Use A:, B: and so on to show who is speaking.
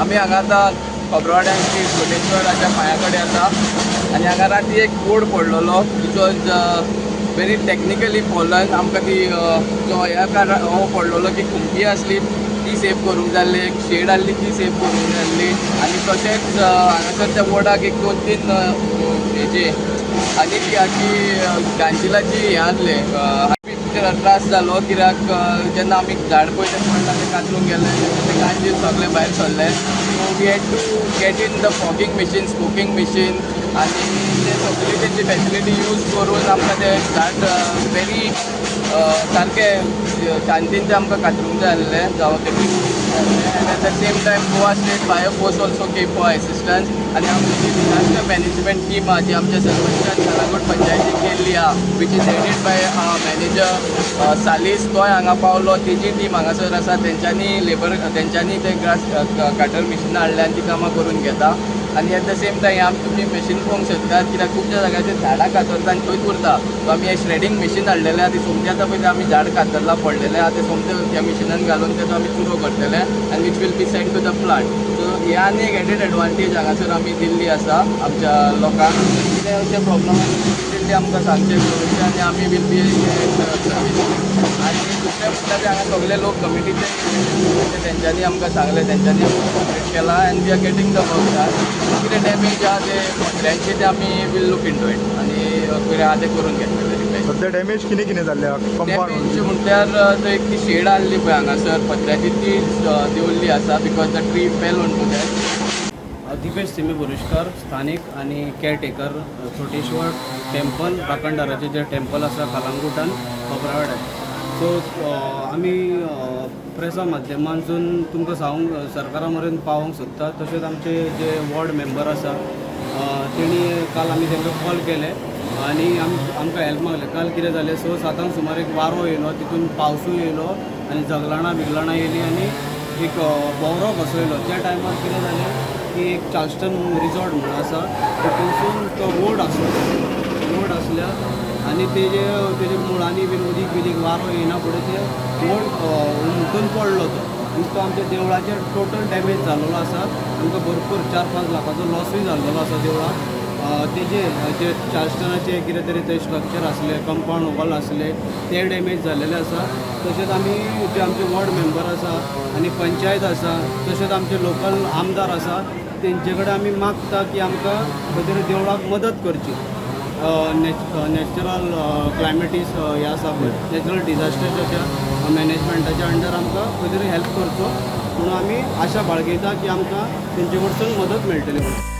A: आमी हांगा आतां खोब्रावाड्यान श्री कोटेश्वराच्या पांया कडेन आसा आनी हांगा राती एक बोर्ड पडलेलो which was very technically fallen. आमकां ती जो ह्या कार हो पडलेलो की खुंटी आसली ती सेव करूंक जाय आसली, एक शेड आहली ती सेव करूंक जाय आसली आनी तशेंच हांगासर त्या बोर्डाक एक दोन तीन हेजे आनी ती हाची गांजिलाची हें आहलें. त्रास जालो कित्याक जेन्ना आमी झाड पळय तें पडलां तें कातरूंक गेलें तेन्ना तें गांजील सगळें भायर सरलें. So we had to get in the fogging machine, smoking machine आनी ते सगळी तेंची फॅसिलिटी यूज करून आमकां तें झाड वेरी सारकें शांतीन तें आमकां कातरूंक जाय आसलें जावं तें. And at the same time, Goa State Fire Force also came for assistance आनी आमची जी डिजास्टर मॅनेजमेंट टीम आहा जी आमच्या सरपंचान कलांगूट पंचायतीन केल्ली आहा, which is headed by manager Salis, तोय हांगा पावलो. तेजी टीम हांगासर आसा. तेंच्यांनी लेबर तेंच्यांनी ते ग्रास कटर मिशिनां हाडल्या आनी ती कामां करून घेता. आनी एट the same time आमी तुमी मशीन पळोवंक शकतात कित्याक खुबश्या जाग्याचेर झाडां कातरता आनी थंयच उरता. सो आमी हें श्रेडींग मशीन हाडलेलें आहा. ती सोमतें आतां पळय आमी झाड कातरलां पडलेलें आहा तें सोमतें ह्या मिशिनान घालून तेजो आमी चुरो करतले आनी which will be send to the plant. So हे आनी एक एडेड एडवांटेज हांगासर आमी दिल्ली आसा आमच्या लोकांक. कितें अशें प्रॉब्लम इमिडिएटली आमकां सांगचें करूचें आनी आमी will be service. आनी दुसरें म्हणटा ते हांगा सगळे लोक कमिटीचे तेंच्यांनी आमकां सांगलें, तेंच्यांनी आमकां कॉपरेट केलां and we are getting the work done. कितें डॅमेज आहा ते पत्र्यांचे ते आमी will look in to it आनी कितें आहा तें करून घेतले रिपेर.
B: सध्या डॅमेज कितें कितें जाल्लें कंपाउंड?
A: डॅमेज म्हटल्यार थंय एक ती शेड आहली पळय हांगासर पत्र्याची ती देंवल्ली आसा because the tree fell on to that.
C: Dipesh Simi Borushkar, स्थानीक आनी केअरटेकर थोटेश्वर टेम्पल, राखणदाराचें जें टेम्पल आसा कलांगूटान खोब्रावाड्यार. सो आमी प्रेसा माध्यमांतसून तुमकां सांगूंक सरकारा मेरेन पावोवंक सोदता. तशेंच आमचे जे वॉर्ड मेंबर आसा तेणी काल आमी तांकां कॉल केले आनी आमकां हेल्प मागले. काल कितें जालें, 6-7 सुमार एक वारो येयलो, तितून पावसूय येयलो आनी जगलाणां बिगलाणां येयलीं आनी एक भोंवरो कसो येयलो. त्या टायमार कितें जालें की एक चार्ल्सटन रिजॉर्ट म्हणून आसा, तितूनसून तो रोड आसलो, रोड आसल्या आनी तेजे मुळांनी बीन उदीक बिदीक वारो येयना फुडें ते रोड उमटून पडलो तो आनी तो आमच्या देवळाचेर टोटल डॅमेज जाल्लो आसा. आमकां भरपूर 4-5 लाखाचो लॉसूय जाल्लेलो आसा देवळाक. तेजे जे चार्ल्सटनाचे कितें तरी थंय स्ट्रक्चर आसले, कंपावंड वॉल आसले, ते डॅमेज जाल्लेले आसा. तशेंच आमी जे आमचे वॉर्ड मेंबर आसा आनी पंचायत आसा, तशेंच आमचे लोकल आमदार आसा, तेंचे कडेन आमी मागता की आमकां खंय तरी देवळाक मदत करची. नॅचरल क्लायमेटीस हे आसा पळय, नॅचरल डिजास्टर्साच्या मॅनेजमेंटाच्या अंडर आमकां खंय तरी हेल्प करचो म्हणून आमी आशा बाळगयता की आमकां तेंचे कडसून मदत मेळटली म्हणून.